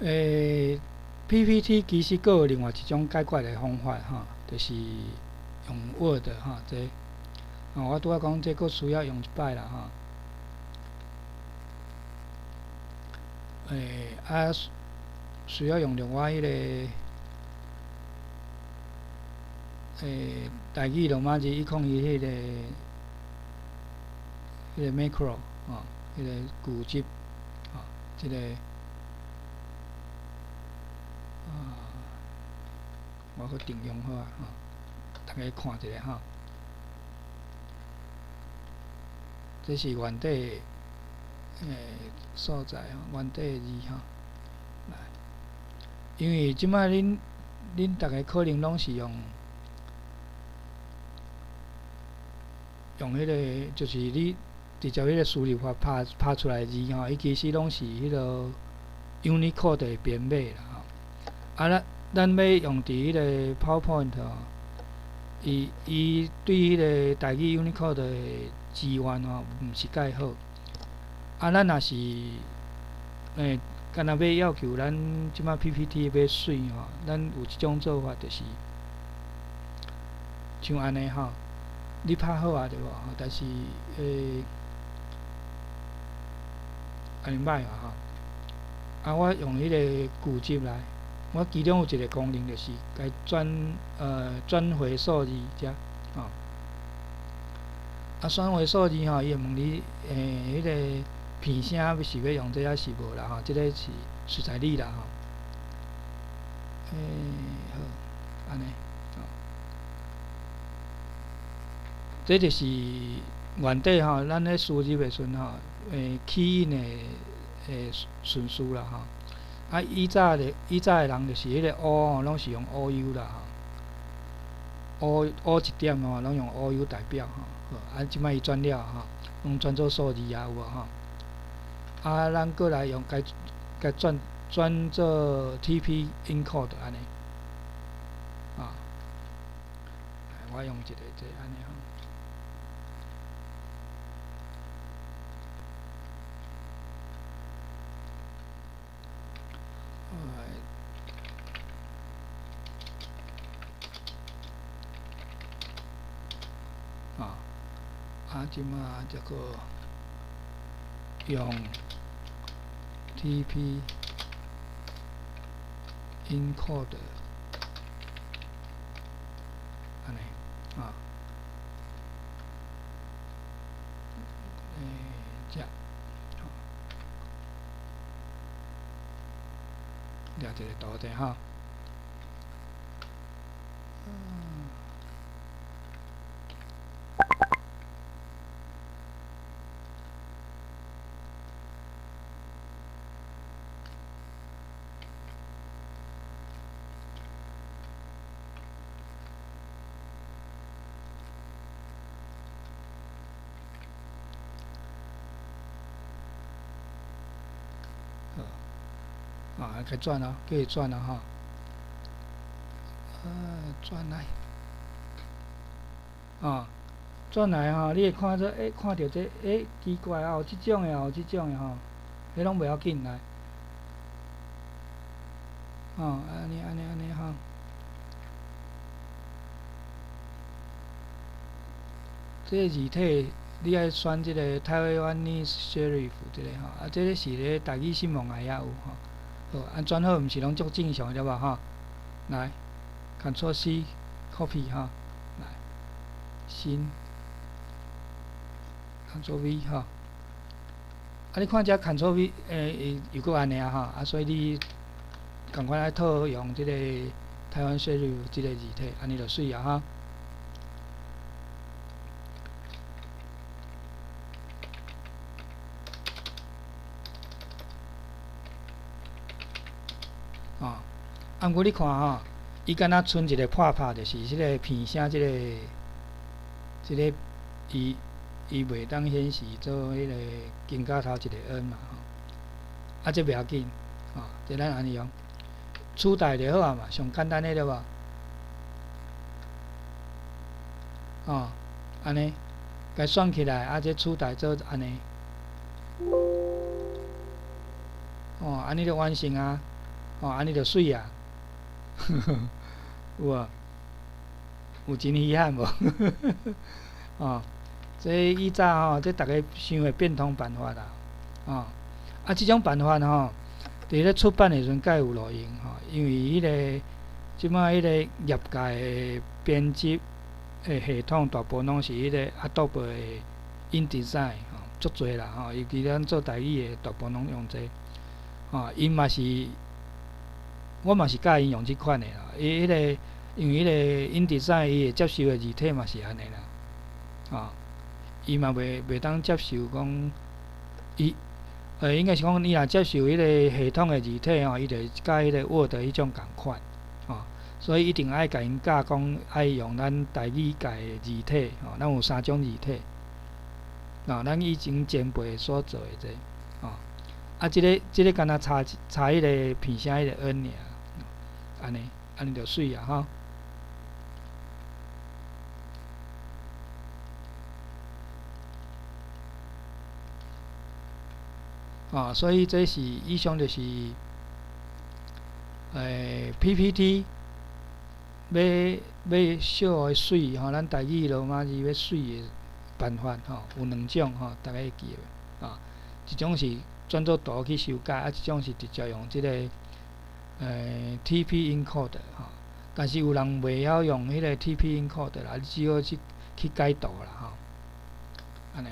PPT 其實閣有另外一種解決的方法吼，就是用 Word 吼，這，我拄仔講這閣需要用一擺啦吼。需要用著我彼个，台語羅馬字101彼个 macro 吼，彼个巨集，吼，這个，我閣定用好啊，吼，逐家看一下吼。這是原底所在吼，原底的字吼。來，因為這擺恁逐家可能攏是用彼个，就是你直接彼个輸入法拍出來的字吼，伊其實攏是彼个 Unicode 的編碼啦吼。咱欲用佇彼個 PowerPoint 吼，伊對彼个台語 Unicode 的支援吼，毋是蓋好。咱若是敢若欲要求咱這擺 PPT 欲媠吼，咱有一種做法就是像按呢吼，你拍好啊對無？但是按呢歹啊吼。我用彼个巨集來，我其中有一個功能就是共轉回數字遮吼。轉回數字吼，伊會問你彼个片聲是欲用這抑是無啦吼？這個是隨在你啦吼。好，按呢，吼。這就是原底吼，咱咧輸入的時陣吼，起印的順序啦吼。以早的人就是彼个 O 吼，攏是用 OU 啦吼。O O 一點吼，攏用 OU 代表吼。好，這擺伊轉了吼，攏轉做數字啊，有無吼？咱閣來用共轉做 TP encode 按呢。我用一個這按呢吼。這擺這個用 TP encode 按呢啊，這，好，掠一个圖者吼。共轉啊，繼續轉啊吼，轉來，轉來吼，你會看做，看著這，奇怪啊，有這種的，也有這種的吼，彼攏袂要緊來，按呢按呢按呢吼，這个字體你愛選這个 Taiwanese Serif 這個吼，這个是咧台語新聞內也有吼。好，轉好毋是攏足正常的對無吼？來，Ctrl C copy 吼，來，新，Ctrl V 吼。你看這 Ctrl V 又閣按呢啊吼，所以你仝款愛套用這個台灣 Serif 這個字體，按呢就媠啊吼。毋過你看吼，伊敢若賰一个破拍，就是這个片聲，這個，伊袂當顯示做彼个肩胛頭一个 N 嘛吼。這袂要緊，吼，這咱按呢用，取代就好啊嘛，上簡單的對無？吼，按呢，共選起來，這取代做按呢，哦，按呢就完成啊。吼，按呢就媠啊，有無？有真稀罕無？哦，這以早吼，這逐家想的變通辦法啦，哦，啊，這種辦法吼，佇咧出版的時陣才會有路用吼，因為彼个這擺彼個業界的編輯的系統大部分攏是彼個 Adobe 的 InDesign 吼，足濟啦吼，尤其咱做台語的，大部分攏用這個，吼，𪜶嘛是，我嘛是佮意用這款的啦，伊彼個因為彼個 InDesign 伊會接受的字體嘛是按呢啦，吼，伊嘛袂當接受講，伊，應該是講伊若接受彼個系統的字體吼，伊就佮彼個 Word 彼種仝款，吼，所以一定愛共𪜶教講愛用咱台語界的字體，吼，咱有三種字體，吼，咱以前前輩所做的這個，吼，啊，這個敢若差彼個片聲彼個 N 爾，按呢，按呢就媠啊吼。啊，所以這是以上就是，PPT 欲欲小予媠吼，咱台語羅馬字欲媠的辦法吼，有兩種吼，逐家會記袂？啊，一種是轉做圖去修改，啊，一種是直接用這個TP Encode 吼。但是有人袂曉用彼個 TP Encode 啦，你只好去改圖啦吼，按呢。